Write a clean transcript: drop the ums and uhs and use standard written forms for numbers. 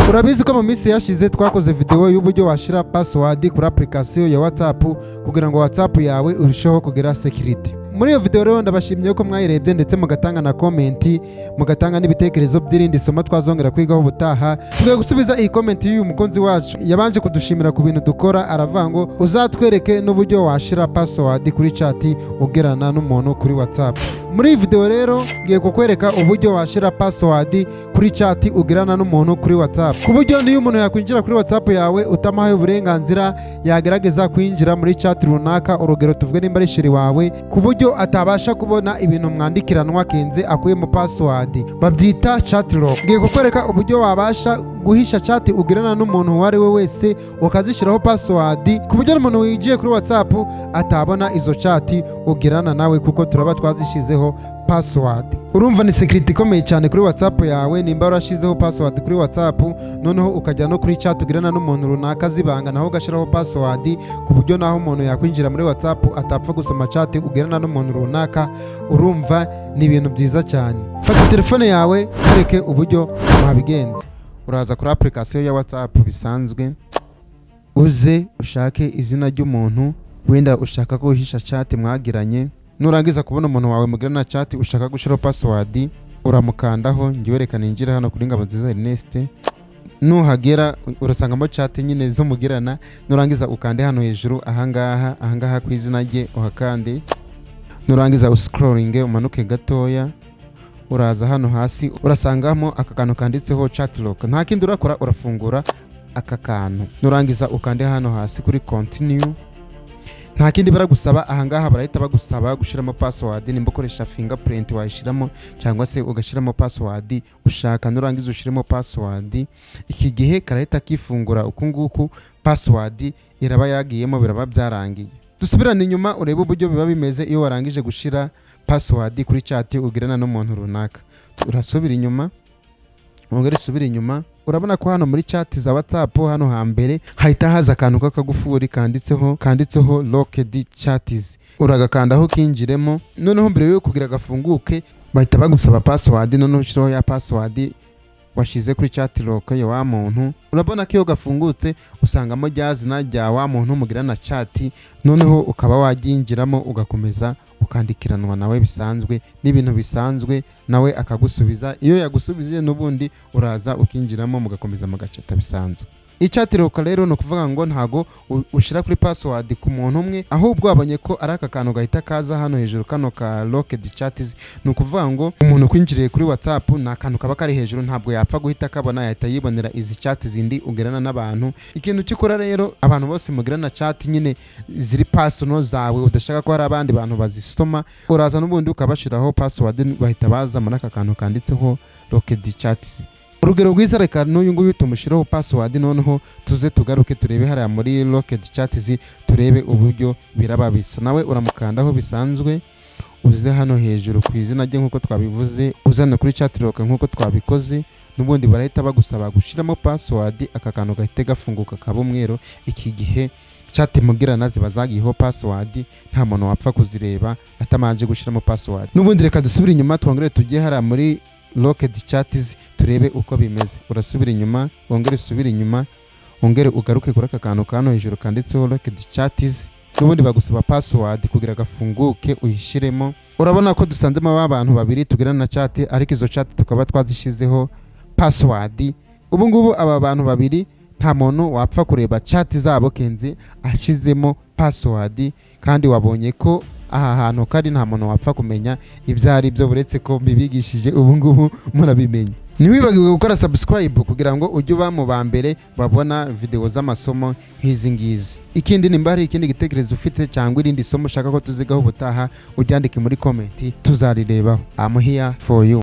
Urabizi ko mu minsi yashize twakoze video y'uburyo washyira password kuri application ya WhatsApp kugira ngo WhatsApp yawe irusheho kugira security. Muri iyo video rero ndabashimiye ko mwayirebye, ndetse mugatanga na comment, mugatanga n'ibitekerezo by'irindi somo twazongera kwigaho ubutaha. Tugiye gusubiza iyi comment y'uyu mukunzi wacu yabanje kudushimira ku bintu dukora. Aravuga ngo uzatwereke n'uburyo washyira password kuri chat ugerana n'umuntu kuri WhatsApp. Muri iyi video rero ngiye kukwereka uburyo washyira password kuri chat ugirana n'umuntu kuri WhatsApp, ku buryo niyo umuntu yakwinjira kuri WhatsApp yawe utamuhaye uburenganzira, yagerageza kwinjira muri chat runaka, urugero tuvuge nimba ari chéri wawe, ku buryo atabasha kubona ibintu mwandikiranwa kenze akuyemo password. Babyita chat lock. Ngiye kukwereka uburyo wabasha guhisha chat ugirana n'umuntu uwo ari we wese, ukazishyiraho password, ku buryo n'umuntu winjiye kuri WhatsApp atabona izo chat ugirana nawe, kuko turaba twazishyizeho password. Urumva ni security ikomeye cyane kuri WhatsApp yawe. Nimba warashyizeho password kuri WhatsApp, noneho ukajya no kuri chat ugirana n'umuntu runaka zibanga, naho ugashyiraho password, ku buryo naho umuntu yakwinjira muri WhatsApp atapfa gusoma chat ugirana n'umuntu runaka, urumva ni ibintu byiza cyane. Fata telefone yawe wereke uburyo wabigenza. Uraza kuri application ya WhatsApp bisanzwe, uze ushake izina ry'umuntu wenda ushaka ko uhisha chat mwagiranye. Nurangiza kubona umuntu wawe mugirana chat ushaka gushyiraho password, uramukandaho. Ngewe reka ninjire hano kuri Ngabonziza Ernest. Nuhagera urasangamo chat nyine zo mugirana. Nurangiza ukande hano hejuru ahangaha ku izina rye, uhakande. Nurangiza uscrollinge, umanuke gatoya, uraza hano hasi urasangamo aka kantu kanditseho chat lock. Nta kindi urakora, urafungura aka kantu. Nurangiza ukande hano hasi kuri continue. Nta kindi baragusaba ahangaha, barahita bagusaba gushyiramo password. Nimba ukoresha fingerprint wayishyiramo, cyangwa se ugashyiramo password ushaka. Nurangiza ushyiremo password, iki gihe karahita kifungura uku nguku, password iraba yagiyemo, biraba byarangiye. Dusubirane inyuma urebe uburyo biba bimeze iyo warangije gushyira password kuri chat ugirana n'umuntu runaka. Urasubira inyuma, wongere usubire inyuma. Urabona ko hano muri chat za WhatsApp, hano hambere hahita haza akantu k'akagufuri kanditseho locked chats. Uragakandaho kinjiremo. Noneho mbere yo kugira gafunguke bahita bagusaba password. Noneho ushyiraho ya password washyize kuri chat lock ya wa muntu. Urabona ko iyo gafungutse usangamo rya zina rya wa muntu mugirana chat, noneho ukaba waryinjiramo, ugakomeza ukandikiranwa nawe bisanzwe n'ibintu bisanzwe, nawe akagusubiza. Iyo yagusubije, n'ubundi uraza ukinjiramo, mugakomeza mugacata bisanzwe. Ichat lock rero ni ukuvuga ngo ntago ushyira kuri password ku muntu umwe, ahubwo wabonye ko ari aka kantu gahita kaza hano hejuru, kano ka locked chats. Ni ukuvuga ngo umuntu ukwinjiriye kuri WhatsApp, ni akantu kaba kari hejuru, ntabwo yapfa guhita kabona, yahita yibonera izi chat zindi ugirana n'abantu. Ikintu cyikora rero, abantu bose mugirana chat nyine ziri personal zawe, udashaka ko hari abandi bantu bazisoma, uraza n'ubundi ukabashyiraho password, bahita baza muri aka kantu kanditseho locked chats. Urugero rwiza, reka n'uyu nguyu tumushyiraho password, noneho tuze tugaruke turebe hariya muri locked chats, turebe uburyo biraba bisa. Nawe uramukandaho bisanzwe, uze hano hejuru ku izina rye nk'uko twabivuze, uzana kuri chat lock nk'uko twabikoze. N'ubundi barahita bagusaba gushyiramo password, aka kantu gahite gafunguka kaba umweru. Iki gihe chat mugirana ziba zagiyeho password, nta muntu wapfa kuzireba atamanje gushyiramo password. N'ubundi reka dusubire inyuma, twongere tujye hariya muri locked chats, turebe uko bimeze. Urasubira inyuma, wongere usubire inyuma, wongere ugaruke kuri aka kantu kano hejuru kanditseho locked chats. N'ubundi bagusaba password kugira gafunguke, uyishyiremo. Urabona ko dusanzemo ba bantu babiri tugirana na chat, ariko izo chat tukaba twazishyizeho password. Ubu ngubu aba bantu babiri nta muntu wapfa kureba chat zabo kenze ashyizemo password. Kandi wabonye ko aha hantu kari nta muntu wapfa kumenya ibyo ari byo, uretse ko mbibigishije, ubu ngubu murabimenya. Ntiwibagirwe gukora subscribe kugira ngo ujye uba mu ba mbere babona video z'amasomo nk'izi ngizi. Ikindi, nimba hari ikindi gitekerezo ufite cyangwa irindi somo ushaka ko tuzigaho ubutaha, uryandike muri comment, tuzarirebaho. I'm here for you.